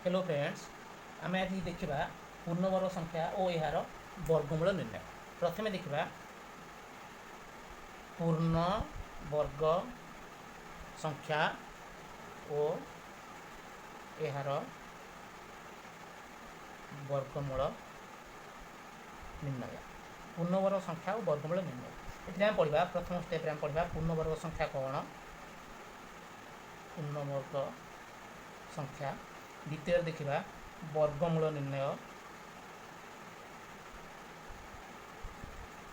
Hello friends, ଆମେ ଆଜି ଦେଖିବା ପୂର୍ଣ୍ଣବର୍ଗ ସଂଖ୍ୟା ଓ ଏହାର ବର୍ଗମୂଳ ନିର୍ଣ୍ଣୟ। ପ୍ରଥମେ ଦେଖିବା ପୂର୍ଣ୍ଣବର୍ଗ ସଂଖ୍ୟା ଓ ଏହାର ବର୍ଗମୂଳ ନିର୍ଣ୍ଣୟ। ପୂର୍ଣ୍ଣବର୍ଗ ସଂଖ୍ୟା ଓ ବର୍ଗମୂଳ ନିର୍ଣ୍ଣୟ। ଏଥିରେ ଆମେ ପଢ଼ିବା, ପ୍ରଥମ ଷ୍ଟେପ୍ରେ ଆମେ ପଢ଼ିବା ପୂର୍ଣ୍ଣବର୍ଗ ସଂଖ୍ୟା କ'ଣ, ପୂର୍ଣ୍ଣବର୍ଗ ସଂଖ୍ୟା। ଦ୍ୱିତୀୟରେ ଦେଖିବା ବର୍ଗମୂଳ ନିର୍ଣ୍ଣୟ।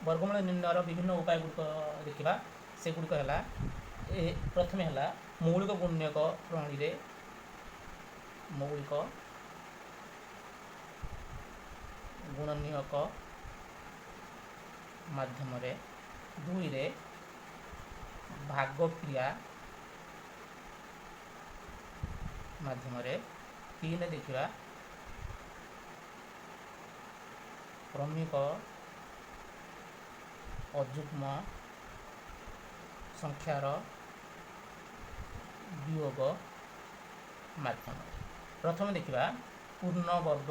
ବର୍ଗମୂଳ ନିର୍ଣ୍ଣୟର ବିଭିନ୍ନ ଉପାୟ ଗୁଡ଼ିକ ଦେଖିବା। ସେଗୁଡ଼ିକ ହେଲା ପ୍ରଥମେ ହେଲା ମୌଳିକ ଗୁଣନୀୟକ ପ୍ରଣାଳୀରେ, ମୌଳିକ ଗୁଣନୀୟକ ମାଧ୍ୟମରେ, ଦୁଇରେ ଭାଗକ୍ରିୟା ମାଧ୍ୟମରେ, ତିନିରେ ଦେଖିବା କ୍ରମିକ ଅଯୁଗ୍ମ ସଂଖ୍ୟାର ବିୟୋଗ ମାଧ୍ୟମରେ। ପ୍ରଥମେ ଦେଖିବା ପୂର୍ଣ୍ଣବର୍ଗ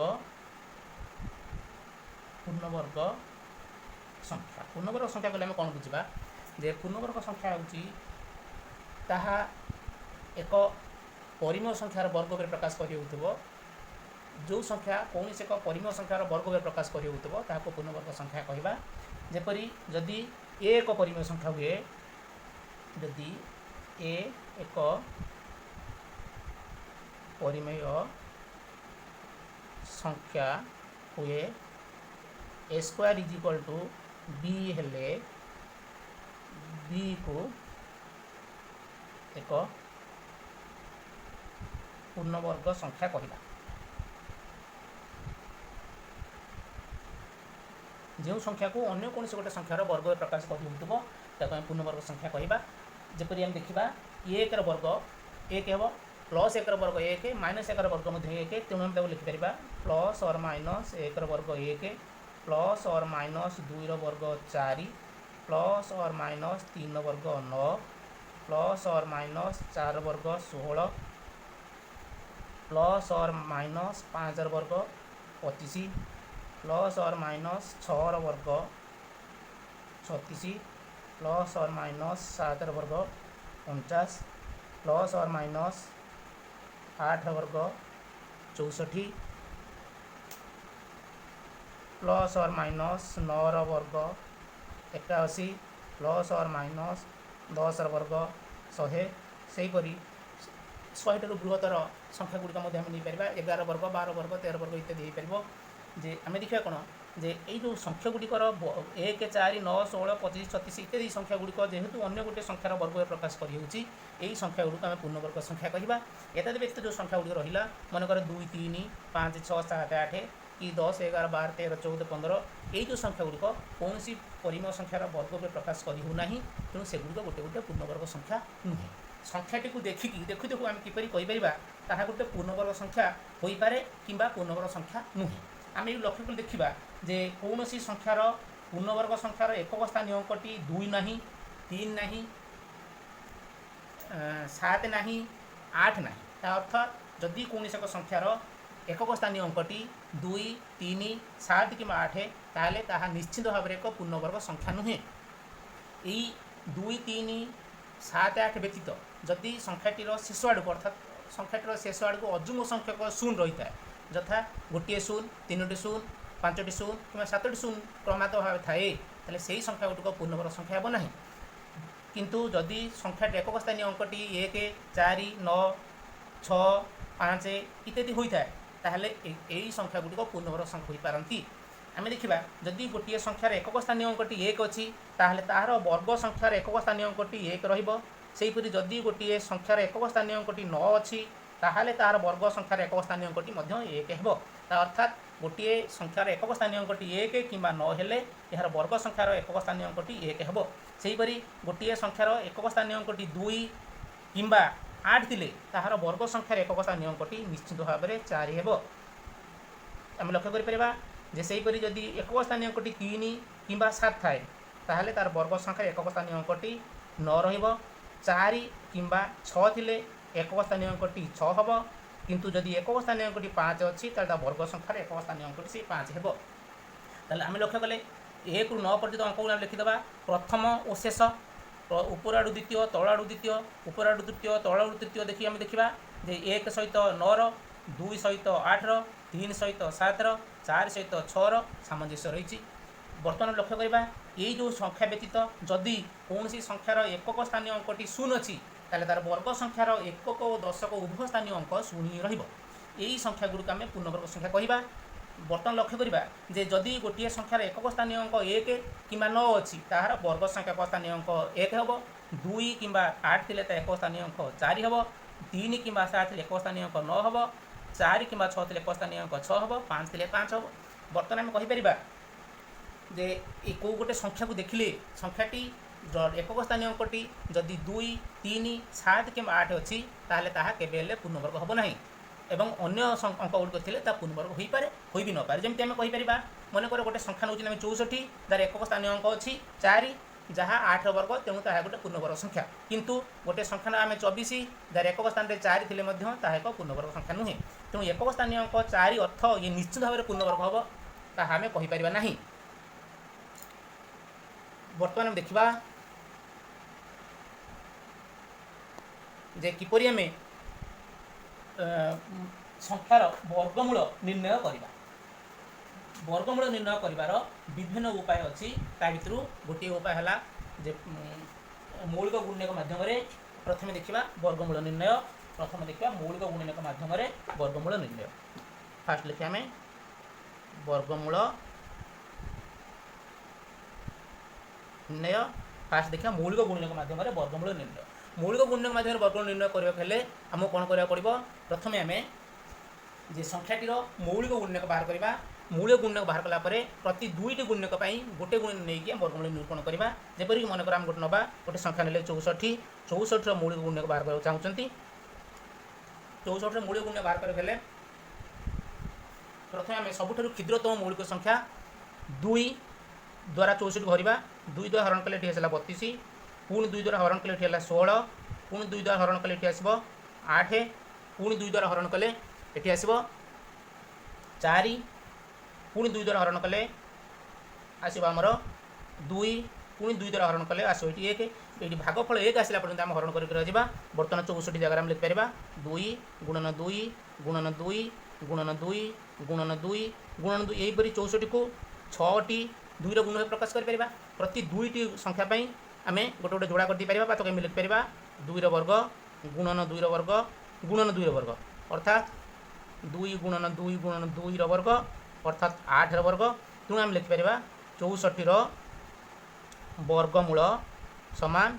ସଂଖ୍ୟା। ପୂର୍ଣ୍ଣବର୍ଗ ସଂଖ୍ୟା କହିଲେ ଆମେ କ'ଣ ବୁଝିବା ଯେ ପୂର୍ଣ୍ଣବର୍ଗ ସଂଖ୍ୟା ହେଉଛି ତାହା ଏକ ପରିମେୟ ସଂଖ୍ୟାର ବର୍ଗ ଉପରେ ପ୍ରକାଶ କରିହେଉଥିବ। ଯେଉଁ ସଂଖ୍ୟା କୌଣସି ଏକ ପରିମେୟ ସଂଖ୍ୟାର ବର୍ଗ ଉପରେ ପ୍ରକାଶ କରିହେଉଥିବ, ତାହାକୁ ପୂର୍ଣ୍ଣବର୍ଗ ସଂଖ୍ୟା କହିବା। ଯେପରି ଯଦି ଏ ଏକ ପରିମେୟ ସଂଖ୍ୟା ହୁଏ, ଯଦି ଏ ଏକ ପରିମେୟ ସଂଖ୍ୟା ହୁଏ, a square is equal to b ହେଲେ ବିକୁ ଏକ ପୂର୍ଣ୍ଣବର୍ଗ ସଂଖ୍ୟା କହିବା। ଯେଉଁ ସଂଖ୍ୟାକୁ ଅନ୍ୟ କୌଣସି ଗୋଟେ ସଂଖ୍ୟାର ବର୍ଗରେ ପ୍ରକାଶ କରିହେଉଥିବ, ତାକୁ ଆମେ ପୂର୍ଣ୍ଣବର୍ଗ ସଂଖ୍ୟା କହିବା। ଯେପରି ଆମେ ଦେଖିବା, ଏକର ବର୍ଗ ଏକ ହେବ, ପ୍ଲସ୍ ଏକର ବର୍ଗ ଏକ, ମାଇନସ୍ ଏକର ବର୍ଗ ମଧ୍ୟ ଏକ। ତେଣୁ ଆମେ ତାକୁ ଲେଖିପାରିବା ପ୍ଲସ୍ ଅର୍ ମାଇନସ୍ ଏକର ବର୍ଗ ଏକ, ପ୍ଲସ୍ ଅର୍ ମାଇନସ୍ ଦୁଇର ବର୍ଗ ଚାରି, ପ୍ଲସ୍ ଅର୍ ମାଇନସ୍ ତିନିର ବର୍ଗ ନଅ, ପ୍ଲସ୍ ଅର୍ ମାଇନସ୍ ଚାରିର ବର୍ଗ 16, ପ୍ଲସ୍ ଅର୍ ମାଇନସ୍ ପାଞ୍ଚର ବର୍ଗ 25, ପ୍ଲସ୍ ଅର୍ ମାଇନସ୍ ଛଅର ବର୍ଗ 36, ପ୍ଲସ୍ ଅର୍ ମାଇନସ୍ ସାତର ବର୍ଗ 49, ପ୍ଲସ୍ ଅର୍ ମାଇନସ୍ ଆଠର ବର୍ଗ 64, ପ୍ଲସ୍ ଅର୍ ମାଇନସ୍ ନଅର ବର୍ଗ 81, ପ୍ଲସ୍ ଅର୍ ମାଇନସ୍ 10ର ବର୍ଗ 100। ସେହିପରି 100ଠାରୁ ବୃହତ୍ତର ସଂଖ୍ୟା ଗୁଡ଼ିକ ମଧ୍ୟ ଆମେ ନେଇପାରିବା। 11 ବର୍ଗ, 12 ବର୍ଗ, 13 ବର୍ଗ ଇତ୍ୟାଦି ହେଇପାରିବ। ଯେ ଆମେ ଦେଖିବା କ'ଣ ଯେ ଏଇ ଯେଉଁ ସଂଖ୍ୟା ଗୁଡ଼ିକର 1, 4, 9, 16, 25, 36 ଇତ୍ୟାଦି ସଂଖ୍ୟା ଗୁଡ଼ିକ ଯେହେତୁ ଅନ୍ୟ ଗୋଟିଏ ସଂଖ୍ୟାର ବର୍ଗରେ ପ୍ରକାଶ କରିହେଉଛି, ଏହି ସଂଖ୍ୟା ଗୁଡ଼ିକୁ ଆମେ ପୂର୍ଣ୍ଣବର୍ଗ ସଂଖ୍ୟା କହିବା। ଏତଦ୍ ବ୍ୟତୀତ ଯେଉଁ ସଂଖ୍ୟା ଗୁଡ଼ିକ ରହିଲା, ମନେକର 2, 3, 5, 6, 7, 8 କି 10, 11, 12, 13, 14, 15, ଏଇ ଯେଉଁ ସଂଖ୍ୟା ଗୁଡ଼ିକ କୌଣସି ପରିମେୟ ସଂଖ୍ୟାର ବର୍ଗ ଉପରେ ପ୍ରକାଶ କରି ହେଉନାହିଁ, ତେଣୁ ସେଗୁଡ଼ିକ ଗୋଟେ ଗୋଟେ ପୂର୍ଣ୍ଣବର୍ଗ ସଂଖ୍ୟା ନୁହେଁ। ସଂଖ୍ୟାଟିକୁ ଦେଖିକି ଦେଖୁ ଦେଖୁ ଆମେ କିପରି କହିପାରିବା ତାହା ଗୋଟେ ପୂର୍ଣ୍ଣବର୍ଗ ସଂଖ୍ୟା ହୋଇପାରେ କିମ୍ବା ପୂର୍ଣ୍ଣବର୍ଗ ସଂଖ୍ୟା ନୁହେଁ? ଆମେ ଏଇ ଲକ୍ଷ୍ୟ କରି ଦେଖିବା ଯେ କୌଣସି ସଂଖ୍ୟାର ପୂର୍ଣ୍ଣବର୍ଗ ସଂଖ୍ୟାର ଏକକ ସ୍ଥାନୀୟ ଅଙ୍କଟି 2 ନାହିଁ, 3 ନାହିଁ, 7 ନାହିଁ, 8 ନାହିଁ। ତା ଅର୍ଥ ଯଦି କୌଣସି ଏକ ସଂଖ୍ୟାର ଏକକ ସ୍ଥାନୀୟ ଅଙ୍କଟି 2, 3, 7 କିମ୍ବା 8, ତାହେଲେ ତାହା ନିଶ୍ଚିତ ଭାବରେ ଏକ ପୂର୍ଣ୍ଣବର୍ଗ ସଂଖ୍ୟା ନୁହେଁ। ଏଇ 2, 3, 7, 8 ବ୍ୟତୀତ ଯଦି ସଂଖ୍ୟାଟିର ଶେଷ ଆଡ଼କୁ, ଅର୍ଥାତ୍ ସଂଖ୍ୟାଟିର ଶେଷ ଆଡ଼କୁ ଅଯୁଗ୍ମ ସଂଖ୍ୟକ ଶୂନ ରହିଥାଏ, ଯଥା ଗୋଟିଏ ଶୂନ, ତିନୋଟି ଶୂନ, ପାଞ୍ଚଟି ଶୂନ କିମ୍ବା ସାତଟି ଶୂନ କ୍ରମାଗତ ଭାବେ ଥାଏ, ତାହେଲେ ସେହି ସଂଖ୍ୟା ଗୁଡ଼ିକ ପୂର୍ଣ୍ଣବର୍ଗ ସଂଖ୍ୟା ହେବ ନାହିଁ। କିନ୍ତୁ ଯଦି ସଂଖ୍ୟାଟି ଏକକ ସ୍ଥାନୀୟ ଅଙ୍କଟି 1, 4, 9, 6, 5 ଇତ୍ୟାଦି ହୋଇଥାଏ, ତାହେଲେ ଏଇ ସଂଖ୍ୟା ଗୁଡ଼ିକ ପୂର୍ଣ୍ଣବର୍ଗ ସଂଖ୍ୟା ହୋଇପାରନ୍ତି। ଆମେ ଦେଖିବା, ଯଦି ଗୋଟିଏ ସଂଖ୍ୟାର ଏକକ ସ୍ଥାନୀୟ ଅଙ୍କଟି 1 ଅଛି, ତାହେଲେ ତାହାର ବର୍ଗ ସଂଖ୍ୟାର ଏକକ ସ୍ଥାନୀୟ ଅଙ୍କଟି 1 ରହିବ। ସେହିପରି ଯଦି ଗୋଟିଏ ସଂଖ୍ୟାର ଏକକ ସ୍ଥାନୀୟ ଅଙ୍କଟି 9 ଅଛି, ତାହେଲେ ତାହାର ବର୍ଗ ସଂଖ୍ୟାର ଏକକ ସ୍ଥାନୀୟ ଅଙ୍କଟି ମଧ୍ୟ 1 ହେବ। ତା ଅର୍ଥାତ୍ ଗୋଟିଏ ସଂଖ୍ୟାର ଏକକ ସ୍ଥାନୀୟ ଅଙ୍କଟି 1 କିମ୍ବା 9 ହେଲେ ଏହାର ବର୍ଗ ସଂଖ୍ୟାର ଏକକ ସ୍ଥାନୀୟ ଅଙ୍କଟି 1 ହେବ। ସେହିପରି ଗୋଟିଏ ସଂଖ୍ୟାର ଏକକ ସ୍ଥାନୀୟ ଅଙ୍କଟି 2 କିମ୍ବା 8 ଥିଲେ ତାହାର ବର୍ଗ ସଂଖ୍ୟାର ଏକକ ସ୍ଥାନୀୟ ଅଙ୍କଟି ନିଶ୍ଚିତ ଭାବରେ 4 ହେବ। ଆମେ ଲକ୍ଷ୍ୟ କରିପାରିବା ଯେ ସେହିପରି ଯଦି ଏକକ ସ୍ଥାନୀୟ ଅଙ୍କଟି 3 କିମ୍ବା 7 ଥାଏ, ତାହେଲେ ତାର ବର୍ଗ ସଂଖ୍ୟାର ଏକକ ସ୍ଥାନୀୟ ଅଙ୍କଟି 9 ରହିବ। 4 କିମ୍ବା 6 ଥିଲେ ଏକକ ସ୍ଥାନୀୟ ଅଙ୍କଟି 6 ହେବ। କିନ୍ତୁ ଯଦି ଏକକ ସ୍ଥାନୀୟ ଅଙ୍କଟି 5 ଅଛି, ତାହେଲେ ତା ବର୍ଗ ସଂଖ୍ୟାର ଏକକ ସ୍ଥାନୀୟ ଅଙ୍କଟି ସେଇ 5 ହେବ। ତାହେଲେ ଆମେ ଲକ୍ଷ୍ୟ କଲେ 1ରୁ 9 ପର୍ଯ୍ୟନ୍ତ ଅଙ୍କକୁ ଆମେ ଲେଖିଦେବା ପ୍ରଥମ ଓ ଶେଷ, ଉପର ଆଡ଼ୁ ଦ୍ୱିତୀୟ, ତଳ ଆଡ଼ୁ ଦ୍ୱିତୀୟ, ଉପର ଆଡ଼ୁ ତୃତୀୟ, ତଳ ଆଡ଼ୁ ତୃତୀୟ ଦେଖି ଆମେ ଦେଖିବା ଯେ 1 ସହିତ 9ର, 2 ସହିତ 8ର, 3 ସହିତ 7ର, 4 ସହିତ 6ର ସାମଞ୍ଜସ୍ୟ ରହିଛି। ବର୍ତ୍ତମାନ ଲକ୍ଷ୍ୟ କରିବା, ଏଇ ଯେଉଁ ସଂଖ୍ୟା ବ୍ୟତୀତ ଯଦି କୌଣସି ସଂଖ୍ୟାର ଏକକ ସ୍ଥାନୀୟ ଅଙ୍କଟି 0 ଅଛି, ତାହେଲେ ତାର ବର୍ଗ ସଂଖ୍ୟାର ଏକକ ଓ ଦଶକ ଉଭୟ ସ୍ଥାନୀୟ ଅଙ୍କ 0 ହିଁ ରହିବ। ଏଇ ସଂଖ୍ୟା ଗୁଡ଼ିକୁ ଆମେ ପୂର୍ଣ୍ଣବର୍ଗ ସଂଖ୍ୟା କହିବା। ବର୍ତ୍ତମାନ ଲକ୍ଷ୍ୟ କରିବା ଯେ ଯଦି ଗୋଟିଏ ସଂଖ୍ୟାର ଏକକ ସ୍ଥାନୀୟ ଅଙ୍କ 1 କିମ୍ବା 9 ଅଛି, ତାହାର ବର୍ଗ ସଂଖ୍ୟା ଏକକ ସ୍ଥାନୀୟ ଅଙ୍କ 1 ହେବ। 2 କିମ୍ବା 8 ଥିଲେ ତା ଏକକ ସ୍ଥାନୀୟ ଅଙ୍କ 4 ହେବ। 3 କିମ୍ବା 7 ଥିଲେ ଏକକ ସ୍ଥାନୀୟ ଅଙ୍କ 9 ହେବ। 4 କିମ୍ବା 6 ଥିଲେ ଏକକ ସ୍ଥାନୀୟ ଅଙ୍କ 6 ହେବ। 5 ଥିଲେ 5 ହେବ। ବର୍ତ୍ତମାନ ଆମେ କହିପାରିବା ଯେ ଏ କେଉଁ ଗୋଟେ ସଂଖ୍ୟାକୁ ଦେଖିଲେ ସଂଖ୍ୟାଟି ଏକକ ସ୍ଥାନୀୟ ଅଙ୍କଟି ଯଦି 2, 3, 7 କିମ୍ବା 8 ଅଛି, ତାହେଲେ ତାହା କେବେ ହେଲେ ପୂର୍ଣ୍ଣବର୍ଗ ହେବ ନାହିଁ ଏବଂ ଅନ୍ୟ ଅଙ୍କ ଗୁଡ଼ିକ ଥିଲେ ତା ପୂର୍ଣ୍ଣବର୍ଗ ହୋଇପାରେ, ହୋଇ ବି ନପାରେ। ଯେମିତି ଆମେ କହିପାରିବା, ମନେକର ଗୋଟେ ସଂଖ୍ୟା ନେଉଛନ୍ତି ଆମେ 64, ଯାହାର ଏକକ ସ୍ଥାନୀୟ ଅଙ୍କ ଅଛି 4, ଯାହା 8ର ବର୍ଗ, ତେଣୁ ତାହା ଗୋଟେ ପୂର୍ଣ୍ଣବର୍ଗ ସଂଖ୍ୟା। କିନ୍ତୁ ଗୋଟେ ସଂଖ୍ୟା ନେବା ଆମେ 24, ଯାହାର ଏକକ ସ୍ଥାନରେ 4 ଥିଲେ ମଧ୍ୟ ତାହା ଏକ ପୂର୍ଣ୍ଣବର୍ଗ ସଂଖ୍ୟା ନୁହେଁ। ତେଣୁ ଏକକ ସ୍ଥାନୀୟ ଅଙ୍କ 4 ଅର୍ଥ ଇଏ ନିଶ୍ଚିତ ଭାବରେ ପୂର୍ଣ୍ଣବର୍ଗ ହେବ, ତାହା ଆମେ କହିପାରିବା ନାହିଁ। ବର୍ତ୍ତମାନ ଆମେ ଦେଖିବା ଯେ କିପରି ଆମେ ସଂଖ୍ୟାର ବର୍ଗମୂଳ ନିର୍ଣ୍ଣୟ କରିବା। ବର୍ଗମୂଳ ନିର୍ଣ୍ଣୟ କରିବାର ବିଭିନ୍ନ ଉପାୟ ଅଛି। ତା ଭିତରୁ ଗୋଟିଏ ଉପାୟ ହେଲା ଯେ ମୌଳିକ ଗୁଣନକ ମାଧ୍ୟମରେ। ପ୍ରଥମେ ଦେଖିବା ବର୍ଗମୂଳ ନିର୍ଣ୍ଣୟ। ପ୍ରଥମେ ଦେଖିବା ମୌଳିକ ଗୁଣନକ ମାଧ୍ୟମରେ ବର୍ଗମୂଳ ନିର୍ଣ୍ଣୟ। ଫାଷ୍ଟ ଲେଖିବା ଆମେ ବର୍ଗମୂଳ ନିର୍ଣ୍ଣୟ। ଫାଷ୍ଟ ଦେଖିବା ମୌଳିକ ଗୁଣନକ ମାଧ୍ୟମରେ ବର୍ଗମୂଳ ନିର୍ଣ୍ଣୟ। ମୌଳିକ ଗୁଣନକ ମାଧ୍ୟମରେ ବର୍ଗମୂଳ ନିର୍ଣ୍ଣୟ କରିବାକୁ ହେଲେ ଆମକୁ କ'ଣ କରିବାକୁ ପଡ଼ିବ? ପ୍ରଥମେ ଆମେ ଯେ ସଂଖ୍ୟାଟିର ମୌଳିକ ଗୁଣନକ ବାହାର କରିବା। ମୌଳିକ ଗୁଣନକ ବାହାର କଲା ପରେ ପ୍ରତି ଦୁଇଟି ଗୁଣନକ ପାଇଁ ଗୋଟେ ଗୁଣ ନେଇକି ଆମେ ବର୍ଗମୂଳ ନିରୂପଣ କରିବା। ଯେପରିକି ମନେକର ଆମେ ଗୋଟେ ନେବା, ଗୋଟେ ସଂଖ୍ୟା ନେଲେ 64। 64ର ମୌଳିକ ଗୁଣନକ ବାହାର କରିବାକୁ ଚାହୁଁଛନ୍ତି। 64ର ମୌଳିକ ଗୁଣନକ ବାହାର କରିବାକୁ ହେଲେ ପ୍ରଥମେ ଆମେ ସବୁଠାରୁ କ୍ଷୁଦ୍ରତମ ମୌଳିକ ସଂଖ୍ୟା 2 ଦ୍ୱାରା 64 ଭରିବା। 2 ଦ୍ୱାରା ହରଣ କଲେ ଏଠି ଆସିଲା 32, ପୁଣି 2 ଦ୍ୱାରା ହରଣ କଲେ ଏଠି ହେଲା 16, ପୁଣି 2 ଦ୍ୱାରା ହରଣ କଲେ ଏଠି ଆସିବ 8, ପୁଣି 2 ଦ୍ୱାରା ହରଣ କଲେ ଏଠି ଆସିବ 4, ପୁଣି 2 ଦ୍ୱାରା ହରଣ କଲେ ଆସିବ ଆମର 2, ପୁଣି 2 ଦ୍ୱାରା ହରଣ କଲେ ଆସିବ ଏଠି 1। ଏଇଠି ଭାଗଫଳ 1 ଆସିଲା ପର୍ଯ୍ୟନ୍ତ ଆମେ ହରଣ କରିକି ରହିଯିବା। ବର୍ତ୍ତମାନ 64 ଜାଗାରେ ଆମେ ଲେଖିପାରିବା 2 ଗୁଣନ 2 ଗୁଣନ 2 ଗୁଣନ 2 ଗୁଣନ 2 ଗୁଣନ 2। ଏହିପରି 64କୁ 6ଟି 2ର ଗୁଣ ଭାବେ ପ୍ରକାଶ କରିପାରିବା। ପ୍ରତି ଦୁଇଟି ସଂଖ୍ୟା ପାଇଁ ଆମେ ଗୋଟେ ଗୋଟେ ଯୋଡ଼ା କରିଦେଇପାରିବା ବା ତାକୁ ଏମିତି ଲେଖିପାରିବା 2ର ବର୍ଗ ଗୁଣନ 2ର ବର୍ଗ ଗୁଣନ 2ର ବର୍ଗ, ଅର୍ଥାତ୍ 2 ଗୁଣନ 2 ଗୁଣନ 2ର ବର୍ଗ ଅର୍ଥାତ୍ 8ର ବର୍ଗ। ତେଣୁ ଆମେ ଲେଖିପାରିବା 64ର ବର୍ଗମୂଳ ସମାନ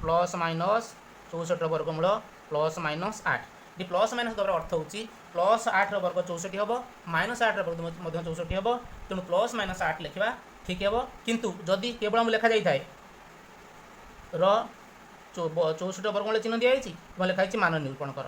ପ୍ଲସ୍ ମାଇନସ୍ 64ର ବର୍ଗମୂଳ ପ୍ଲସ୍ ମାଇନସ୍ 8। ଏଠି ପ୍ଲସ୍ ମାଇନସ୍ ଦେବାର ଅର୍ଥ ହେଉଛି ପ୍ଲସ୍ 8ର ବର୍ଗ 64 ହେବ, ମାଇନସ୍ 8ର ବର୍ଗ ମଧ୍ୟ 64 ହେବ। ତେଣୁ ପ୍ଲସ୍ ମାଇନସ୍ 8 ଲେଖିବା ଠିକ୍ ହେବ। କିନ୍ତୁ ଯଦି କେବଳ ମୁଁ ଲେଖାଯାଇଥାଏ ର 64 ବର୍ଗମୂଳ ଚିହ୍ନ ଦିଆଯାଇଛି ଏବଂ ଲେଖା ହେଇଛି ମାନ ନିରୂପଣ କର,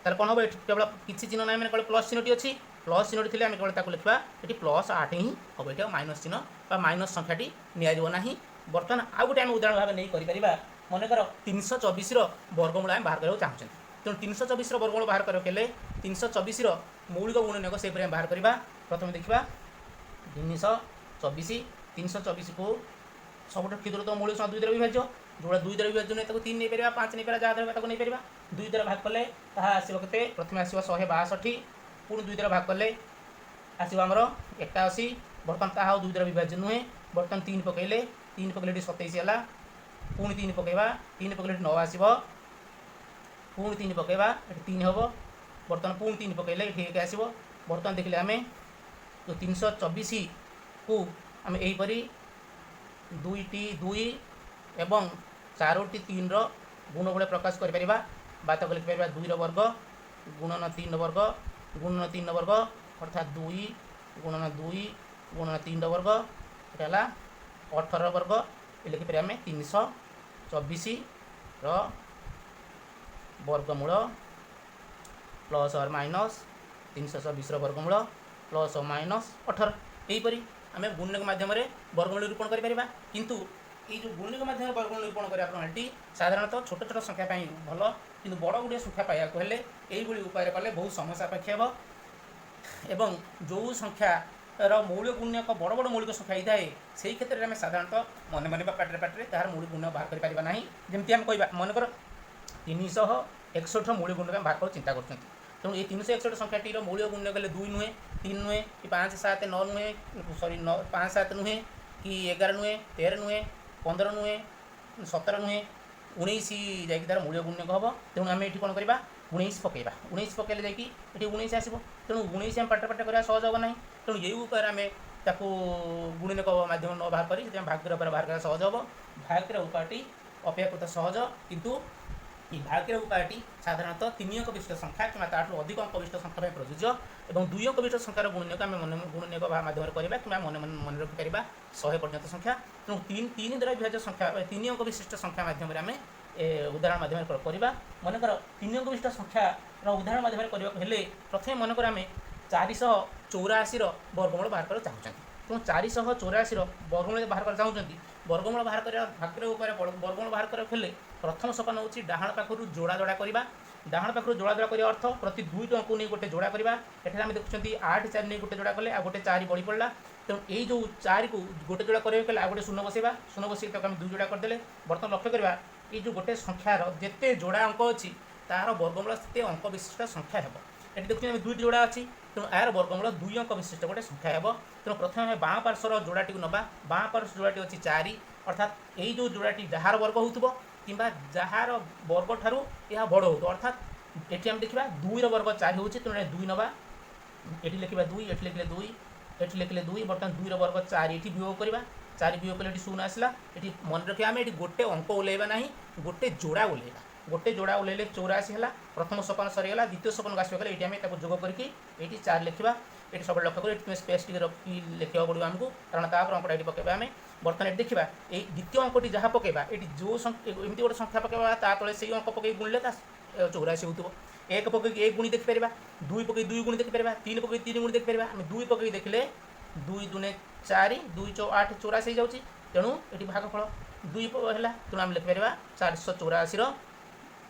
ତାହେଲେ କ'ଣ ହେବ? ଏଠି କେବଳ କିଛି ଚିହ୍ନ ନାହିଁ, ମାନେ କେବଳ ପ୍ଲସ୍ ଚିହ୍ନଟି ଅଛି। ପ୍ଲସ୍ ଚିହ୍ନଟି ଥିଲେ ଆମେ କେବଳ ତାକୁ ଲେଖିବା ଏଠି ପ୍ଲସ୍ 8 ହିଁ ହେବ। ଏଠି ଆଉ ମାଇନସ୍ ଚିହ୍ନ ବା ମାଇନସ୍ ସଂଖ୍ୟାଟି ନିଆଯିବ ନାହିଁ। ବର୍ତ୍ତମାନ ଆଉ ଗୋଟେ ଆମେ ଉଦାହରଣ ଭାବେ ନେଇ କରିପାରିବା। ମନେକର 324ର ବର୍ଗମୂଳ ଆମେ ବାହାର କରିବାକୁ ଚାହୁଁଛନ୍ତି। ତେଣୁ 324ର ବର୍ଗମୂଳ ବାହାର କରିବାକୁ ହେଲେ 324ର ମୌଳିକ ଗୁଣନକ ସେହିପରି ଆମେ ବାହାର କରିବା। ପ୍ରଥମେ ଦେଖିବା 324। 324କୁ ସବୁଠୁ କ୍ଷୁଦ୍ରତମ ମୌଳିକ ସଂଖ୍ୟା 2 ଦ୍ୱାରା ବିଭାଜ୍ୟ। ଯେଉଁଟା 2 ଦ୍ୱାରା ବିଭାଜ୍ୟ ନୁହେଁ ତାକୁ 3 ନେଇପାରିବା, 5 ନେଇପାରିବା, ଯାହା ଦ୍ୱାରା ତାକୁ ନେଇପାରିବା। 2 ଦ୍ୱାରା ଭାଗ କଲେ ତାହା ଆସିବ କେତେ? ପ୍ରଥମେ ଆସିବ 162, ପୁଣି 2 ଦ୍ୱାରା ଭାଗ କଲେ ଆସିବ ଆମର 81। ବର୍ତ୍ତମାନ ତାହା ଆଉ 2 ଦ୍ୱାରା ବିଭାଜ୍ୟ ନୁହେଁ। ବର୍ତ୍ତମାନ 3 ପକାଇଲେ, 3 ପକାଇଲେ ଏଠି 27 ହେଲା, ପୁଣି 3 ପକାଇବା, 3 ପକାଇଲେ ଏଠି 9 ଆସିବ, ପୁଣି 3 ପକାଇବା ଏଠି 3 ହେବ, ବର୍ତ୍ତମାନ ପୁଣି 3 ପକାଇଲେ ଏଠି 1 ଆସିବ। ବର୍ତ୍ତମାନ ଦେଖିଲେ ଆମେ ଯେଉଁ 324କୁ ଆମେ ଏହିପରି 2ଟି 2 ଏବଂ 4ଟି 3ର ଗୁଣ ଭଳି ପ୍ରକାଶ କରିପାରିବା ବା ତାକୁ ଲେଖିପାରିବା 2ର ବର୍ଗ ଗୁଣନ 3ର ବର୍ଗ ଗୁଣନ 3ର ବର୍ଗ, ଅର୍ଥାତ୍ 2 ଗୁଣନ 2 ଗୁଣନ 3ର ବର୍ଗ, ଏଟା ହେଲା 18ର ବର୍ଗ। ଏ ଲେଖିପାରିବା ଆମେ 324ର ବର୍ଗମୂଳ ପ୍ଲସ୍ ଅର୍ ମାଇନସ୍ 324ର ବର୍ଗମୂଳ ପ୍ଲସ୍ ଅର୍ ମାଇନସ୍ 18। ଏହିପରି ଆମେ ଗୁଣନକ ମାଧ୍ୟମରେ ବର୍ଗମୂଳ ନିରୂପଣ କରିପାରିବା। କିନ୍ତୁ ଏଇ ଯେଉଁ ଗୁଣନକ ମାଧ୍ୟମରେ ବର୍ଗମୂଳ ନିରୂପଣ କରିବା ପ୍ରଣାଳୀଟି ସାଧାରଣତଃ ଛୋଟ ଛୋଟ ସଂଖ୍ୟା ପାଇଁ ଭଲ, କିନ୍ତୁ ବଡ଼ ଗୁଡ଼ିଏ ସଂଖ୍ୟା ପାଇବାକୁ ହେଲେ ଏଇଭଳି ଉପାୟରେ କଲେ ବହୁତ ସମୟ ସାପେକ୍ଷ ହେବ ଏବଂ ଯେଉଁ ସଂଖ୍ୟାର ମୌଳିକ ଗୁଣନକ ବଡ଼ ବଡ଼ ମୌଳିକ ସଂଖ୍ୟା ହେଇଥାଏ, ସେଇ କ୍ଷେତ୍ରରେ ଆମେ ସାଧାରଣତଃ ମନେ ମନେ ବା ପାଟିରେ ପାଟିରେ ତାହାର ମୌଳିକ ଗୁଣନକ ବାହାର କରିପାରିବା ନାହିଁ। ଯେମିତି ଆମେ କହିବା, ମନେକର 361ର ମୌଳିକ ଗୁଣନକ ଆମେ ବାହାର କରିବାକୁ ଚିନ୍ତା କରୁଛନ୍ତି। ତେଣୁ ଏଇ 361 ସଂଖ୍ୟାଟିର ମୌଳିକ ଗୁଣନକ ହେଲେ 2 ନୁହେଁ, 3 ନୁହେଁ କି 5, 7, 9 ନୁହେଁ, ସରି, 9, 5, 7 ନୁହେଁ କି 11 ନୁହେଁ, 13 ନୁହେଁ, 15 ନୁହେଁ, 17 ନୁହେଁ, 19 ଯାଇକି ତାର ମୌଳିକ ଗୁଣନକ ହେବ। ତେଣୁ ଆମେ ଏଠି କ'ଣ କରିବା? 19 ପକାଇବା। 19 ପକାଇଲେ ଯାଇକି ଏଠି 19 ଆସିବ। ତେଣୁ 19 ଆମେ ପାଟିରେ ପାଟିରେ କରିବା ସହଜ ହେବ ନାହିଁ। ତେଣୁ ଏଇ ଉପାୟରେ ଆମେ ତାକୁ ଗୁଣନକ ମାଧ୍ୟମରେ ନ ବାହାର କରି ସେଥିପାଇଁ ଭାଗ କରିବା ଉପାୟରେ ବାହାର କରିବା ସହଜ ହେବ। ଭାଗ କରିବା ଉପାୟଟି ଅପେକ୍ଷାକୃତ ସହଜ, କିନ୍ତୁ এই ଭାଗର ଉପାୟଟି ସାଧାରଣତଃ ତିନି ଅଙ୍କ ବିଶିଷ୍ଟ ସଂଖ୍ୟା କିମ୍ବା ତାଠୁ ଅଧିକ ଅଙ୍କ ବିଶିଷ୍ଟ ସଂଖ୍ୟା ପାଇଁ ପ୍ରଯୁଜ୍ୟ ଏବଂ ଦୁଇ ଅଙ୍କ ବିଶିଷ୍ଟ ସଂଖ୍ୟାର ଗୁଣନକ ଆମେ ମନେ ଗୁଣନକ ମାଧ୍ୟମରେ କରିବା କିମ୍ବା ମନେ ମନେ ମନେ ରଖିପାରିବା 100 ପର୍ଯ୍ୟନ୍ତ ସଂଖ୍ୟା। ତେଣୁ ତିନି ତିନି ଦ୍ୱାରା ବିଭାଜ୍ୟ ସଂଖ୍ୟା, ତିନି ଅଙ୍କ ବିଶିଷ୍ଟ ସଂଖ୍ୟା ମାଧ୍ୟମରେ ଆମେ ଉଦାହରଣ ମାଧ୍ୟମରେ କରିବା। ମନେକର ତିନି ଅଙ୍କ ବିଶିଷ୍ଟ ସଂଖ୍ୟାର ଉଦାହରଣ ମାଧ୍ୟମରେ କରିବାକୁ ହେଲେ ପ୍ରଥମେ ମନେକର ଆମେ 484ର ବର୍ଗମୂଳ ବାହାର କରିବାକୁ ଚାହୁଁଛନ୍ତି। ତେଣୁ 484ର ବର୍ଗମୂଳ ବାହାର କରିବାକୁ ଚାହୁଁଛନ୍ତି, ବର୍ଗମୂଳ ବାହାର କରିବା ଭାଗର ଉପାୟରେ ବର୍ଗମୂଳ ବାହାର କରିବାକୁ ହେଲେ ପ୍ରଥମ ସୋପାନ ହେଉଛି ଡାହାଣ ପାଖରୁ ଯୋଡ଼ା ଯୋଡ଼ା କରିବା। ଡାହାଣ ପାଖରୁ ଯୋଡ଼ା ଯୋଡ଼ା କରିବା ଅର୍ଥ ପ୍ରତି ଦୁଇଟି ଅଙ୍କକୁ ନେଇ ଗୋଟେ ଯୋଡ଼ା କରିବା। ଏଠାରେ ଆମେ ଦେଖୁଛନ୍ତି 8, 4 ନେଇ ଗୋଟେ ଯୋଡ଼ା କଲେ ଆଉ ଗୋଟେ 4 ବଳି ପଡ଼ିଲା। ତେଣୁ ଏଇ ଯେଉଁ 4କୁ ଗୋଟେ ଯୋଡ଼ା କରିବାକୁ ହେଲେ ଆଉ ଗୋଟେ ଶୂନ ବସେଇବା। ଶୂନ ବସେଇକି ତାକୁ ଆମେ ଦୁଇ ଯୋଡ଼ା କରିଦେଲେ। ବର୍ତ୍ତମାନ ଲକ୍ଷ୍ୟ କରିବା, ଏଇ ଯେଉଁ ଗୋଟେ ସଂଖ୍ୟାର ଯେତେ ଯୋଡ଼ା ଅଙ୍କ ଅଛି, ତାହାର ବର୍ଗମୂଳ ସେତେ ଅଙ୍କ ବିଶିଷ୍ଟ ସଂଖ୍ୟା ହେବ। ଏଠି ଦେଖୁଛନ୍ତି ଆମେ ଦୁଇଟି ଯୋଡ଼ା ଅଛି, ତେଣୁ ଏହାର ବର୍ଗମୂଳ ଦୁଇ ଅଙ୍କ ବିଶିଷ୍ଟ ଗୋଟେ ସଂଖ୍ୟା ହେବ। ତେଣୁ ପ୍ରଥମେ ଆମେ ବାଁ ପାର୍ଶ୍ୱର ଯୋଡ଼ାଟିକୁ ନେବା। ବାଁ ପାର୍ଶ୍ୱ ଯୋଡ଼ାଟି ଅଛି 4, ଅର୍ଥାତ୍ ଏଇ ଯେଉଁ ଯୋଡ଼ାଟି ଯାହାର ବର୍ଗ ହେଉଥିବ କିମ୍ବା ଯାହାର ବର୍ଗ ଠାରୁ ଏହା ବଡ଼ ହେଉଥିବ। ଅର୍ଥାତ୍ ଏଠି ଆମେ ଦେଖିବା 2ର ବର୍ଗ 4 ହେଉଛି, ତେଣୁ 2 ନେବା। ଏଠି ଲେଖିବା 2, ଏଠି ଲେଖିଲେ 2, ଏଠି ଲେଖିଲେ 2। ବର୍ତ୍ତମାନ 2ର ବର୍ଗ 4 ଏଠି ବିୟୋଗ କରିବା। 4 ବିୟୋଗ କଲେ ଏଠି ଶୂନ ଆସିଲା। ଏଠି ମନେ ରଖିବା, ଆମେ ଏଠି ଗୋଟେ ଅଙ୍କ ଓହ୍ଲାଇବା ନାହିଁ, ଗୋଟେ ଯୋଡ଼ା ଓହ୍ଲାଇବା। ଗୋଟେ ଯୋଡ଼ା ଓହ୍ଲାଇଲେ 84 ହେଲା। ପ୍ରଥମ ସୋପାନ ସରିଗଲା। ଦ୍ୱିତୀୟ ସୋପାନକୁ ଆସିବାକୁ ଗଲେ ଏଇଠି ଆମେ ତାକୁ ଯୋଗ କରିକି ଏଇଠି 4 ଲେଖିବା। ଏଠି ସବୁବେଳେ ଲକ୍ଷ୍ୟ କରି ଏଠି ତୁମେ ସ୍ପେସ୍ ଟିକେ ରଖି ଲେଖିବାକୁ ପଡ଼ିବ ଆମକୁ, କାରଣ ତାପରେ ଅଙ୍କଟା ଏଠି ପକାଇବା ଆମେ। ବର୍ତ୍ତମାନ ଏଠି ଦେଖିବା, ଏଇ ଦ୍ୱିତୀୟ ଅଙ୍କଟି ଯାହା ପକାଇବା, ଏଠି ଯେଉଁ ଏମିତି ଗୋଟେ ସଂଖ୍ୟା ପକାଇବା, ତା ତଳେ ସେଇ ଅଙ୍କ ପକାଇ ଗୁଣିଲେ ତା 84 ହେଉଥିବ। 1 ପକାଇକି 1 ଗୁଣି ଦେଖିପାରିବା, 2 ପକାଇ 2 ଗୁଣି ଦେଖିପାରିବା, 3 ପକାଇ 3 ଗୁଣି ଦେଖିପାରିବା। ଆମେ 2 ପକାଇ ଦେଖିଲେ 2 ଦୁନେ 4, 2 ଚଉ 8, 84 ହେଇଯାଉଛି। ତେଣୁ ଏଠି ଭାଗଫଳ 2 ହେଲା। ତେଣୁ ଆମେ ଲେଖିପାରିବା 484ର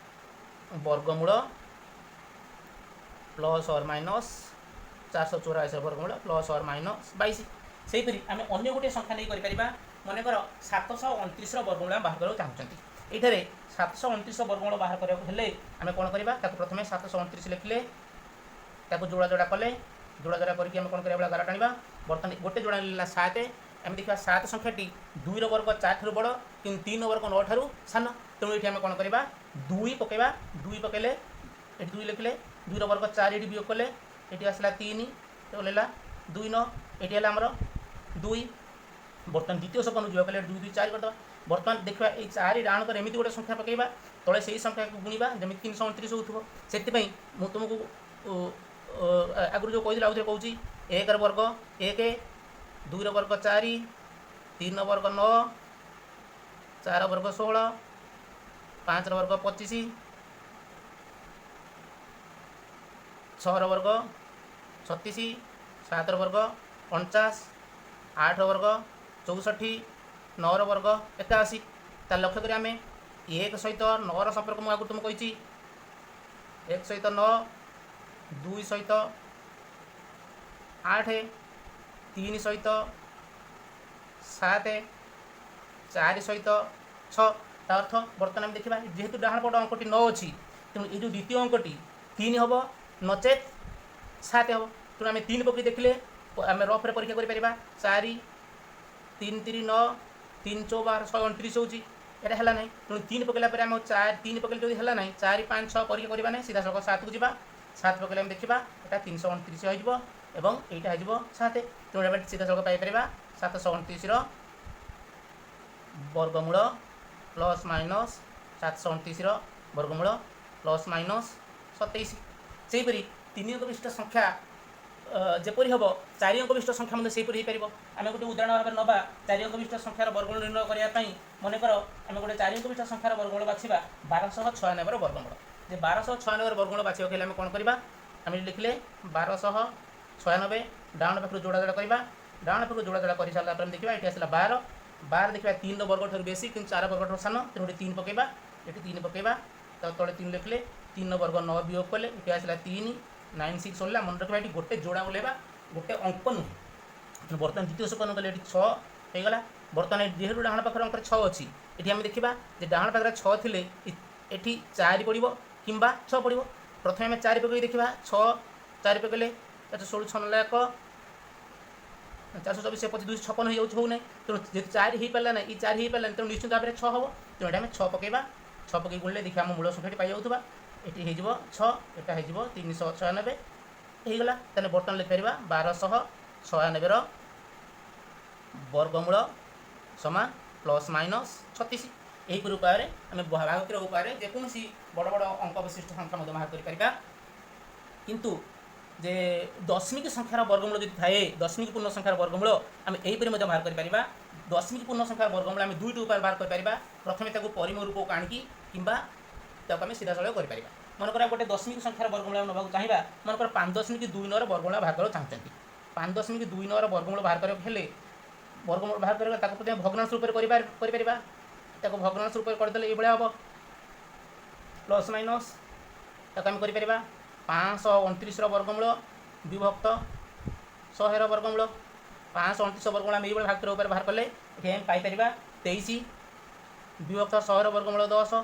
ବର୍ଗମୂଳ ପ୍ଲସ୍ ଅର୍ ମାଇନସ୍, 484 ବର୍ଗମୂଳ ପ୍ଲସ୍ ଅର୍ ମାଇନସ୍ 22। ସେହିପରି ଆମେ ଅନ୍ୟ ଗୋଟିଏ ସଂଖ୍ୟା ନେଇ କରିପାରିବା। ମନେକର 729ର ବର୍ଗମୂଳ ଆମେ ବାହାର କରିବାକୁ ଚାହୁଁଛନ୍ତି। ଏଇଠାରେ 729ର ବର୍ଗମୂଳ ବାହାର କରିବାକୁ ହେଲେ ଆମେ କ'ଣ କରିବା? ତାକୁ ପ୍ରଥମେ 729 ଲେଖିଲେ, ତାକୁ ଯୋଡ଼ା ଯୋଡ଼ା କଲେ, ଯୋଡ଼ା ଯୋଡ଼ା କରିକି ଆମେ କ'ଣ କରିବା? ଗାର ଟାଣିବା। ବର୍ତ୍ତମାନ ଗୋଟେ ଯୋଡ଼ା ନେଲା 7। ଆମେ ଦେଖିବା 7 ସଂଖ୍ୟାଟି 2ର ବର୍ଗ 4 ଠାରୁ ବଡ଼, କିନ୍ତୁ 3 ବର୍ଗ 9 ଠାରୁ ସାନ। ତେଣୁ ଏଠି ଆମେ କ'ଣ କରିବା? 2 ପକାଇବା। 2 ପକାଇଲେ ଏଠି 2 ଲେଖିଲେ, 2ର ବର୍ଗ 4 ଏଠି ବିୟୋଗ କଲେ ଏଠି ଆସିଲା 3, ଓହ୍ଲେଇଲା 2 9, ଏଠି ହେଲା ଆମର 2। ବର୍ତ୍ତମାନ ଦ୍ୱିତୀୟ ସୋପାନକୁ ଯିବାକୁ ହେଲେ 2 2 4 କରିଦେବା। ବର୍ତ୍ତମାନ ଦେଖିବା, ଏଇ 4 ଡାହାଣ କରି ଏମିତି ଗୋଟେ ସଂଖ୍ୟା ପକାଇବା, ତଳେ ସେଇ ସଂଖ୍ୟାକୁ ଗୁଣିବା, ଯେମିତି 329 ହେଉଥିବ। ସେଥିପାଇଁ ମୁଁ ତୁମକୁ ଆଗରୁ ଯେଉଁ କହିଥିଲି, ଆଉଥରେ କହୁଛି। 1ର ବର୍ଗ 1, 2ର ବର୍ଗ 4, 3ର ବର୍ଗ 9, 4 ବର୍ଗ 16, 5ର ବର୍ଗ 25, 6ର ବର୍ଗ 36, 7ର ବର୍ଗ 49, 8ର ବର୍ଗ 64, 9ର ବର୍ଗ 81। ତାହେଲେ ଲକ୍ଷ୍ୟ କରି ଆମେ 1 ସହିତ 9ର ସମ୍ପର୍କ ମୁଁ ଆଗରୁ ତୁମକୁ କହିଛି। 1 ସହିତ 9, 2 ସହିତ 8, 3 ସହିତ 7, 4 ସହିତ 6। ତା ଅର୍ଥ ବର୍ତ୍ତମାନ ଆମେ ଦେଖିବା, ଯେହେତୁ ଡାହାଣ ପଟ ଅଙ୍କଟି 9 ଅଛି, ତେଣୁ ଏଇ ଯେଉଁ ଦ୍ୱିତୀୟ ଅଙ୍କଟି 3 ହେବ ନଚେତ୍ 7 ହେବ। ତେଣୁ ଆମେ 3 ପକାଇ ଦେଖିଲେ ଆମେ ରଫରେ ପରୀକ୍ଷା କରିପାରିବା। 4 3 3 9, 3 ଚଉ 12, 129 ହେଉଛି। ଏଇଟା ହେଲା ନାହିଁ। ତେଣୁ 3 ପକାଇଲା ପରେ ଆମେ 4 3 ପକାଇଲେ ଯଦି ହେଲା ନାହିଁ, 4 5 6 ପରୀକ୍ଷା କରିବା ନାହିଁ, ସିଧାସଳଖ 7କୁ ଯିବା। 7 ପକାଇଲେ ଆମେ ଦେଖିବା ଏଇଟା 329 ହୋଇଯିବ ଏବଂ ଏଇଟା ହେଇଯିବ 7। ତେଣୁ ଆମେ ସିଧାସଳଖ ପାଇପାରିବା 729ର ବର୍ଗମୂଳ ପ୍ଲସ୍ ମାଇନସ୍, 729ର ବର୍ଗମୂଳ ପ୍ଲସ୍ ମାଇନସ୍ 27। ସେହିପରି ତିନି ଅଙ୍କ ବିଶିଷ୍ଟ ସଂଖ୍ୟା ଯେପରି ହେବ, ଚାରି ଅଙ୍କ ବିଶିଷ୍ଟ ସଂଖ୍ୟା ମଧ୍ୟ ସେହିପରି ହୋଇପାରିବ। ଆମେ ଗୋଟେ ଉଦାହରଣ ଭାବରେ ନେବା ଚାରି ଅଙ୍କ ବିଶିଷ୍ଟ ସଂଖ୍ୟାର ବର୍ଗମୂଳ ନିର୍ଣ୍ଣୟ କରିବା ପାଇଁ। ମନେକର ଆମେ ଗୋଟେ ଚାରି ଅଙ୍କ ବିଶିଷ୍ଟ ସଂଖ୍ୟାର ବର୍ଗମୂଳ ବାଛିବା, 1296ର ବର୍ଗମୂଳ। ଯେ 1296ର ବର୍ଗମୂଳ ବାଛିବାକୁ ହେଲେ ଆମେ କ'ଣ କରିବା? ଆମେ ଲେଖିଲେ 1296, ଡାହାଣ ପାଖରୁ ଯୋଡ଼ା ଯୋଡ଼ା କରିବା। ଡାହାଣ ପାଖରୁ ଯୋଡ଼ା ଯୋଡ଼ା କରିସାରିଲା ପରେ ଆମେ ଦେଖିବା ଏଠି ଆସିଲା 12। 12 ଦେଖିବା 3ର ବର୍ଗ ଠାରୁ ବେଶୀ କିନ୍ତୁ 4 ବର୍ଗ ଠାରୁ ସାନ। ତେଣୁ ଏଠି 3 ପକାଇବା, ଏଠି 3 ପକାଇବା। ତା ତଳେ ତିନି ଲେଖିଲେ, ତିନି ବର୍ଗ ନଅ ବିୟୋଗ କଲେ ଏଠି ଆସିଲା ତିନି, ନାଇନ୍ ସିକ୍ସ ଓହ୍ଲା। ମନେ ରଖିବା, ଏଠି ଗୋଟେ ଯୋଡ଼ା ଓହ୍ଲେଇବା, ଗୋଟେ ଅଙ୍କ ନୁହେଁ। ତେଣୁ ବର୍ତ୍ତମାନ ଦ୍ୱିତୀୟ ସୋପାନ କଲେ ଏଠି ଛଅ ହେଇଗଲା। ବର୍ତ୍ତମାନ ଏଠି ଯେହେତୁ ଡାହାଣ ପାଖରେ ଅଙ୍କରେ ଛଅ ଅଛି, ଏଠି ଆମେ ଦେଖିବା ଯେ ଡାହାଣ ପାଖରେ ଛଅ ଥିଲେ ଏଠି ଚାରି ପଡ଼ିବ କିମ୍ବା ଛଅ ପଡ଼ିବ। ପ୍ରଥମେ ଆମେ ଚାରି ପକାଇ ଦେଖିବା। ଛଅ ଚାରି ପକାଇଲେ ଚାରିଶହ ଷୋହଳ, ଛଅ ନେଲା ଏକ, 424, 25, 256 ହେଇଯାଉଛି, ହେଉନାହିଁ। ତେଣୁ ଯେହେତୁ ଚାରି ହେଇପାରିଲା ନାହିଁ, ଏଇ ଚାରି ହେଇପାରିଲାନି, ତେଣୁ ନିଶ୍ଚିତ ଭାବରେ ଛଅ ହେବ। ତେଣୁ ଏଠି ଆମେ ଛଅ ପକାଇବା। ଛଅ ପକାଇ ଗୁଣିଲେ ଦେଖିବା ଆମ ମୂଳ ସଂଖ୍ୟାଟି ପାଇଯାଉଥିବା। ଏଠି ହେଇଯିବ ଛଅ, ଏଟା ହେଇଯିବ 396 ହେଇଗଲା। ତାହେଲେ ବର୍ତ୍ତମାନ ଲେଖିପାରିବା 1296ର ବର୍ଗମୂଳ ସମାନ ପ୍ଲସ୍ ମାଇନସ୍ 36। ଏହିପରି ଉପାୟରେ ଆମେ ଭାଗକ୍ରିୟ ଉପାୟରେ ଯେକୌଣସି ବଡ଼ ବଡ଼ ଅଙ୍କ ବିଶିଷ୍ଟ ସଂଖ୍ୟା ମଧ୍ୟ ବାହାର କରିପାରିବା। କିନ୍ତୁ ଯେ ଦଶମିକ ସଂଖ୍ୟାର ବର୍ଗମୂଳ ଯଦି ଥାଏ, ଦଶମିକ ପୂର୍ଣ୍ଣ ସଂଖ୍ୟାର ବର୍ଗମୂଳ ଆମେ ଏହିପରି ମଧ୍ୟ ବାହାର କରିପାରିବା। ଦଶମିକ ପୂର୍ଣ୍ଣ ସଂଖ୍ୟାର ବର୍ଗମୂଳ ଆମେ ଦୁଇଟି ଉପାୟରେ ବାହାର କରିପାରିବା। ପ୍ରଥମେ ତାକୁ ପରିମେୟ ରୂପକୁ ଆଣିକି କିମ୍ବା ତାକୁ ଆମେ ସିଧାସଳଖ କରିପାରିବା। ମନେକର ଗୋଟେ ଦଶମିକ ସଂଖ୍ୟାର ବର୍ଗମୂଳ ଆମେ ନେବାକୁ ଚାହିଁବା। ମନେକର 5.29ର ବର୍ଗମୂଳ ବାହାର କରିବାକୁ ଚାହୁଁଛନ୍ତି। 5.29ର ବର୍ଗମୂଳ ବାହାର କରିବାକୁ ହେଲେ, ବର୍ଗମୂଳ ବାହାର କରିବା, ତାକୁ ପ୍ରଥମେ ଭଗ୍ନାଂଶ ରୂପରେ କରିପାରିବା। ତାକୁ ଭଗ୍ନାଂଶ ରୂପରେ କରିଦେଲେ ଏଇଭଳିଆ ହେବ, ପ୍ଲସ୍ ମାଇନସ୍। ତାକୁ ଆମେ କରିପାରିବା 529ର ବର୍ଗମୂଳ ବିଭକ୍ତ 100ର ବର୍ଗମୂଳ। 529 ବର୍ଗମୂଳ ଆମେ ଏଇଭଳି ଭାଗ ଉପରେ ବାହାର କଲେ ଏଠି ଆମେ ପାଇପାରିବା 23 ବିଭକ୍ତ 100ର ବର୍ଗମୂଳ 10,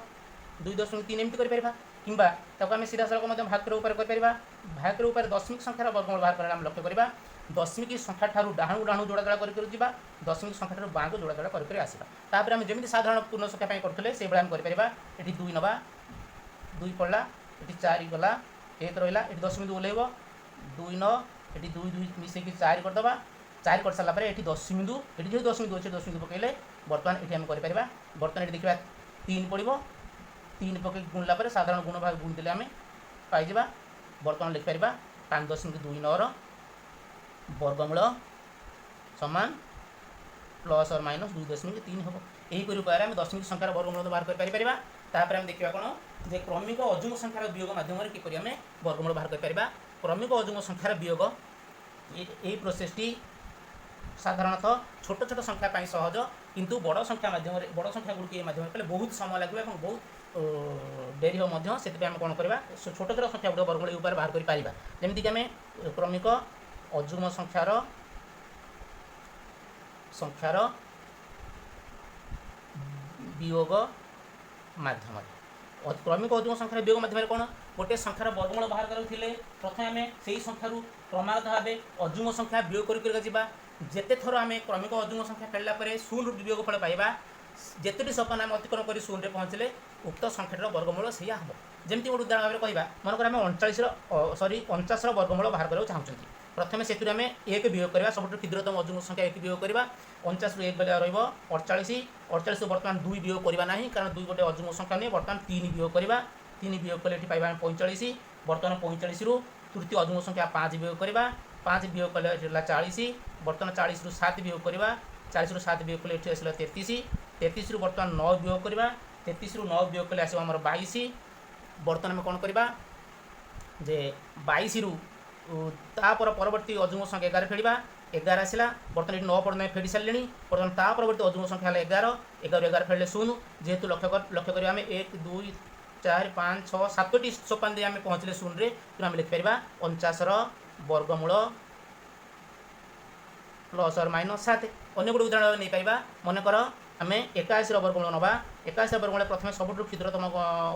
2.3, ଏମିତି କରିପାରିବା। କିମ୍ବା ତାକୁ ଆମେ ସିଧାସଳଖ ମଧ୍ୟ ଭାଗ ଉପରେ କରିପାରିବା। ଭାଗ ଉପରେ ଦଶମିକ ସଂଖ୍ୟାର ବର୍ଗମୂଳ ବାହାର କଲେ ଆମେ ଲକ୍ଷ୍ୟ କରିବା, ଦଶମିକ ସଂଖ୍ୟା ଠାରୁ ଡାହାଣକୁ ଡାହାଣକୁ ଯୋଡ଼ା ଯୋଡ଼ା କରି କରି ଯିବା, ଦଶମିକ ସଂଖ୍ୟା ଠାରୁ ବାଁକୁ ଯୋଡ଼ା ଯୋଡ଼ା କରି କରି ଆସିବା। ତାପରେ ଆମେ ଯେମିତି ସାଧାରଣ ପୂର୍ଣ୍ଣ ସଂଖ୍ୟା ପାଇଁ କରୁଥିଲେ, ସେଇଭଳିଆ ଆମେ କରିପାରିବା। ଏଠି ଦୁଇ ନେବା, ଦୁଇ ପଡ଼ିଲା, ଏଠି ଚାରି ଗଲା, ଏକ ରହିଲା। ଏଠି ଦଶମିକ ଓହ୍ଲେଇବ, ଦୁଇ ନଅ, ଏଠି ଦୁଇ ଦୁଇ ମିଶେଇକି ଚାରି କରିଦେବା। ଚାରି କରିସାରିଲା ପରେ ଏଠି ଦଶବିନ୍ଦୁ, ଏଠି ଯେହେତୁ ଦଶବିନ୍ଦୁ ଅଛି, ଦଶବିନ୍ଦୁ ପକାଇଲେ ବର୍ତ୍ତମାନ ଏଠି ଆମେ କରିପାରିବା। ବର୍ତ୍ତମାନ ଏଠି ଦେଖିବା ତିନି ପଡ଼ିବ। ତିନି ପକାଇକି ଗୁଣିଲା ପରେ ସାଧାରଣ ଗୁଣ ଭାଗ ଗୁଣି ଦେଲେ ଆମେ ପାଇଯିବା। ବର୍ତ୍ତମାନ ଲେଖିପାରିବା 5.29ର ବର୍ଗମୂଳ ସମାନ ପ୍ଲସ୍ ଅର୍ ମାଇନସ୍ 2.3 ହେବ। ଏହିପରି ଉପାୟରେ ଆମେ ଦଶମିକ ସଂଖ୍ୟାର ବର୍ଗମୂଳ ବାହାର କରିପାରିବା। ତାପରେ ଆମେ ଦେଖିବା କ'ଣ ଯେ କ୍ରମିକ ଅଯୁଗ୍ମ ସଂଖ୍ୟାର ବିୟୋଗ ମାଧ୍ୟମରେ କିପରି ଆମେ ବର୍ଗମୂଳ ବାହାର କରିପାରିବା। କ୍ରମିକ ଅଯୁଗ୍ମ ସଂଖ୍ୟାର ବିୟୋଗ, ଏଇ ପ୍ରୋସେସଟି ସାଧାରଣତଃ ଛୋଟ ଛୋଟ ସଂଖ୍ୟା ପାଇଁ ସହଜ। କିନ୍ତୁ ବଡ଼ ସଂଖ୍ୟା ମାଧ୍ୟମରେ, ବଡ଼ ସଂଖ୍ୟା ଗୁଡ଼ିକୁ ଏ ମାଧ୍ୟମରେ କଲେ ବହୁତ ସମୟ ଲାଗିବ ଏବଂ ବହୁତ ଡେରି ହେବ ମଧ୍ୟ। ସେଥିପାଇଁ ଆମେ କ'ଣ କରିବା, ଛୋଟ ଛୋଟ ସଂଖ୍ୟା ଗୁଡ଼ିକ ବର୍ଗମୂଳ ଏହି ଉପାୟରେ ବାହାର କରିପାରିବା। ଯେମିତିକି ଆମେ କ୍ରମିକ ଅଯୁଗ୍ମ ସଂଖ୍ୟାର ବିୟୋଗ ମାଧ୍ୟମରେ, କ୍ରମିକ ଅଯୁଗ୍ମ ସଂଖ୍ୟାର ବିୟୋଗ ମାଧ୍ୟମରେ କ'ଣ, ଗୋଟିଏ ସଂଖ୍ୟାର ବର୍ଗମୂଳ ବାହାର କରିବାକୁ ଥିଲେ ପ୍ରଥମେ ଆମେ ସେଇ ସଂଖ୍ୟାରୁ କ୍ରମାଗତ ଭାବେ ଅଯୁଗ୍ମ ସଂଖ୍ୟା ବିୟୋଗ କରି କରିକା ଯିବା। ଯେତେ ଥର ଆମେ କ୍ରମିକ ଅଯୁଗ୍ମ ସଂଖ୍ୟା ଫେଳିଲା ପରେ ଶୂନରୁ ବିୟୋଗ ଫଳ ପାଇବା, ଯେତୋଟି ସୋପାନ ଆମେ ଅତିକ୍ରମ କରି ଶୂନରେ ପହଞ୍ଚିଲେ ଉକ୍ତ ସଂଖ୍ୟାଟିର ବର୍ଗମୂଳ ସେଇଆ ହେବ। ଯେମିତି ଗୋଟେ ଉଦାହରଣ ଭାବରେ କହିବା, ମନେକର ଆମେ 39ର, ସରି, 49ର ବର୍ଗମୂଳ ବାହାର କରିବାକୁ ଚାହୁଁଛନ୍ତି। ପ୍ରଥମେ ସେଥିରୁ ଆମେ ଏକ ବିୟୋଗ କରିବା। ସବୁଠୁ କ୍ଷୁଦ୍ରତମ ଅଯୁଗ୍ମ ସଂଖ୍ୟା ଏକ ବିୟୋଗ କରିବା। 49ରୁ ଏକ ଗଲେ ରହିବ 48। 48ରୁ ବର୍ତ୍ତମାନ ଦୁଇ ବିୟୋଗ କରିବା ନାହିଁ, କାରଣ ଦୁଇ ଗୋଟେ ଅଯୁଗ୍ମ ସଂଖ୍ୟା ନୁହେଁ। ବର୍ତ୍ତମାନ ତିନି ବିୟୋଗ କରିବା। ତିନି ବିୟୋଗ କଲେ ଏଠି ପାଇବା ଆମେ 45। ବର୍ତ୍ତମାନ 45ରୁ ତୃତୀୟ ଅଯୁଗ୍ମ ସଂଖ୍ୟା ପାଞ୍ଚ ବିୟୋଗ କରିବା। ପାଞ୍ଚ ବିୟୋଗ କଲେ ଏଠି ହେଲା 40। ବର୍ତ୍ତମାନ 40ରୁ ସାତ ବିୟୋଗ କରିବା। 40ରୁ ସାତ ବିୟୋଗ କଲେ ଏଠି ଆସିଲା 33। 33ରୁ ବର୍ତ୍ତମାନ ନଅ ବିୟୋଗ କରିବା। 33ରୁ ନଅ ବିୟୋଗ କଲେ ଆସିବ ଆମର 22। ବର୍ତ୍ତମାନ ଆମେ କ'ଣ କରିବା ଯେ 22ରୁ ତାପର ପରବର୍ତ୍ତୀ ଅଯୁଗ୍ମ ସଂଖ୍ୟା 11 ଫେଡ଼ିବା। 11 ଆସିଲା। ବର୍ତ୍ତମାନ ଏଠି ନଅ ପର୍ଯ୍ୟନ୍ତ ଆମେ ଫେଡ଼ି ସାରିଲେଣି। ବର୍ତ୍ତମାନ ତା ପରବର୍ତ୍ତୀ ଅଯୁଗ୍ମ ସଂଖ୍ୟା ହେଲା 11। 11 11 ଫେଡ଼ିଲେ ଶୂନ। ଯେହେତୁ ଲକ୍ଷ୍ୟ କରିବା ଆମେ ଏକ, ଦୁଇ, ଚାରି, ପାଞ୍ଚ, ଛଅ, ସାତଟି ସୋପାନ ଦେଇ ଆମେ ପହଞ୍ଚିଲେ ଶୂନରେ। ତେଣୁ ଆମେ ଲେଖିପାରିବା 49ର ବର୍ଗମୂଳ ପ୍ଲସ୍ ଅର୍ ମାଇନସ୍ ସାତ। ଅନ୍ୟ ଗୋଟେ ଉଦାହରଣ ନେଇପାରିବା। ମନେକର ଆମେ 81ର ବର୍ଗମୂଳ ନେବା। 81ର ବର୍ଗମୂଳ ପ୍ରଥମେ ସବୁଠୁ କ୍ଷୁଦ୍ରତମ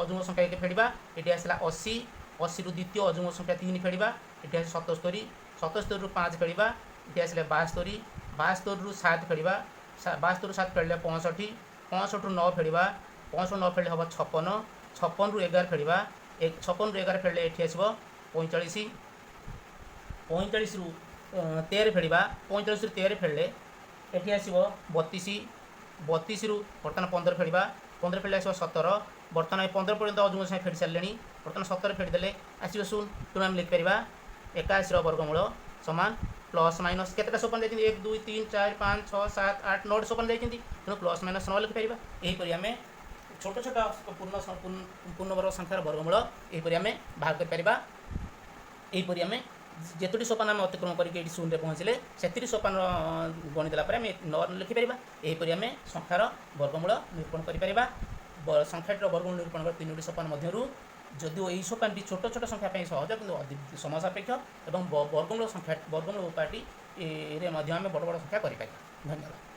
ଅଯୁଗ୍ମ ସଂଖ୍ୟା ଏକ ଫେଡ଼ିବା। ଏଠି ଆସିଲା 80। 80ରୁ ଦ୍ୱିତୀୟ ଅଯୁଗ୍ମ ସଂଖ୍ୟା ତିନି ଫେଡ଼ିବା। ଏଠି ଆସିଲା 77। 77ରୁ ପାଞ୍ଚ ଫେଡ଼ିବା। ଏଠି ଆସିଲେ 72। 72ରୁ ସାତ ଫେଡ଼ିବା। 72ରୁ ସାତ ଫେଡ଼ିଲେ 65। 65ରୁ ନଅ ଫେଡ଼ିବା। 65 ନଅ ଫେଡ଼ିଲେ ହେବ 56। 56ରୁ 11 ଫେଡ଼ିବା। 56ରୁ 11 ଫେଡ଼ିଲେ ଏଠି ଆସିବ 45। 45ରୁ 13 ଫେଡ଼ିବା। 45ରୁ 13 ଫେଡ଼ିଲେ ଏଠି ଆସିବ 32। 32ରୁ ବର୍ତ୍ତମାନ 15 ଫେଡ଼ିବା। 15 ଫେଡ଼ିଲେ ଆସିବ 17। ବର୍ତ୍ତମାନ ଏ 15 ପର୍ଯ୍ୟନ୍ତ ଅଯୁଗ୍ମ ସଂଖ୍ୟା ଫେଡ଼ି ସାରିଲେଣି। ବର୍ତ୍ତମାନ 17 ଫେଡ଼ିଦେଲେ ଆସିବ ଶୂନ। ତେଣୁ ଆମେ ଲେଖିପାରିବା 81ର ବର୍ଗମୂଳ ସମାନ ପ୍ଲସ୍ ମାଇନସ୍, କେତେଟା ସୋପାନ ଯାଇଛନ୍ତି? ଏକ, ଦୁଇ, ତିନି, ଚାରି, ପାଞ୍ଚ, ଛଅ, ସାତ, ଆଠ, ନଅଟି ସୋପାନ ଯାଇଛନ୍ତି। ତେଣୁ ପ୍ଲସ୍ ମାଇନସ୍ ନଅ ଲେଖିପାରିବା। ଏହିପରି ଆମେ ଛୋଟ ଛୋଟ ପୂର୍ଣ୍ଣବର୍ଗ ସଂଖ୍ୟାର ବର୍ଗମୂଳ ଏହିପରି ଆମେ ବାହାର କରିପାରିବା। ଏହିପରି ଆମେ ଯେତୋଟି ସୋପାନ ଆମେ ଅତିକ୍ରମ କରିକି ଏଇଠି ଶୂନରେ ପହଞ୍ଚିଲେ, ସେତିକି ସୋପାନ ଗଣି ଦେଲା ପରେ ଆମେ ନଅ ଲେଖିପାରିବା। ଏହିପରି ଆମେ ସଂଖ୍ୟାର ବର୍ଗମୂଳ ନିରୂପଣ କରିପାରିବା। ସଂଖ୍ୟାଟିର ବର୍ଗମୂଳ ନିରୂପଣ କରିବା ତିନୋଟି ସୋପାନ ମଧ୍ୟରୁ, ଯଦିଓ ଏହି ସୋପାନଟି ଛୋଟ ଛୋଟ ସଂଖ୍ୟା ପାଇଁ ସହଜ, କିନ୍ତୁ ସମୟ ସାପେକ୍ଷ ଏବଂ ବର୍ଗମୂଳ ସଂଖ୍ୟା, ବର୍ଗମୂଳ ଉପାୟଟି ରେ ମଧ୍ୟ ଆମେ ବଡ଼ ବଡ଼ ସଂଖ୍ୟା କରିପାରିବା। ଧନ୍ୟବାଦ।